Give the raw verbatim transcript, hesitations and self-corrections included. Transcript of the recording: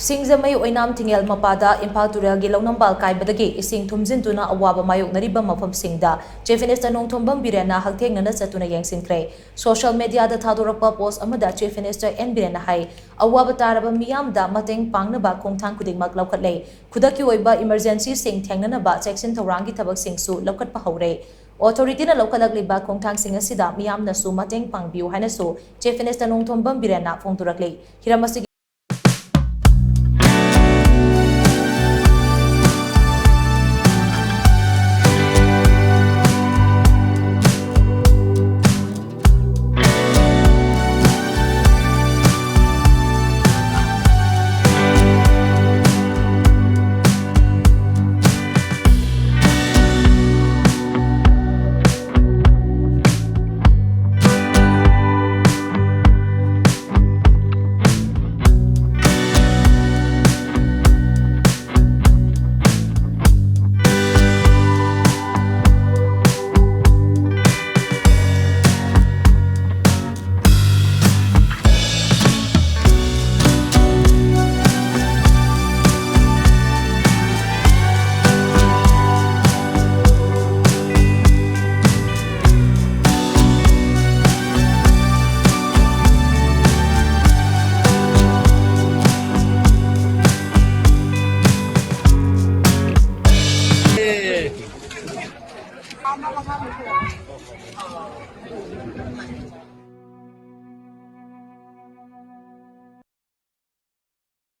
ꯁꯤꯡꯖꯃꯩ ꯑꯣꯏꯅꯥꯝ ꯊꯤꯡꯉꯦꯜ ꯃꯄꯥꯗ ꯏꯝꯐꯥꯜ ꯇꯨꯔꯦꯜꯒꯤ ꯂꯧꯅꯝꯕꯥꯜ ꯀꯥꯏꯕꯗꯒꯤ ꯏꯁꯤꯡ ꯊꯨꯝꯖꯤꯟꯗꯨꯅ ꯑꯋꯥꯕ ꯃꯥꯌꯣꯛꯅꯔꯤꯕ ꯃꯐꯝꯁꯤꯡꯗ Chief Minister ꯅꯣꯡꯊꯣꯝꯕꯝ ꯕꯤꯔꯦꯟꯅ ꯍꯛꯊꯦꯡꯅꯅ ꯆꯠꯇꯨꯅ ꯌꯦꯡꯁꯤꯟꯈ꯭ꯔꯦ꯫ Social mediaꯗ ꯊꯥꯗꯣꯔꯛꯄ post ꯑꯃꯗ Chief Minister ꯑꯦꯟ ꯕꯤꯔꯦꯟꯅ ꯍꯥꯏ, ꯑꯋꯥꯕ ꯇꯥꯔꯕ ꯃꯤꯌꯥꯝꯗ ꯃꯇꯦꯡ ꯄꯥꯡꯅꯕ ꯈꯣꯡꯊꯥꯡ ꯈꯨꯗꯤꯡꯃꯛ ꯂꯧꯈꯠꯂꯦ꯫ ꯈꯨꯗꯛꯀꯤ ꯑꯣꯏꯕ emergencyꯁꯤꯡ ꯊꯦꯡꯅꯅꯕ ꯆꯦꯛꯁꯤꯟ ꯊꯧꯔꯥꯡꯒꯤ ꯊꯕꯛꯁꯤꯡꯁꯨ ꯂꯧꯈꯠꯄ ꯍꯧꯔꯦ꯫ Authorityꯅ ꯂꯧꯈꯠꯂꯛꯂꯤꯕ ꯈꯣꯡꯊꯥꯡꯁꯤꯡ ꯑꯁꯤꯗ ꯃꯤꯌꯥꯝꯅꯁꯨ ꯃꯇꯦꯡ ꯄꯥꯡꯕꯤꯌꯨ ꯍꯥꯏꯅꯁꯨ Chief Minister ꯅꯣꯡꯊꯣꯝꯕꯝ ꯕꯤꯔꯦꯟꯅ ꯐꯣꯡꯗꯣꯔꯛꯂꯤ꯫ ꯍꯤꯔꯝ ꯑꯁꯤꯒꯤ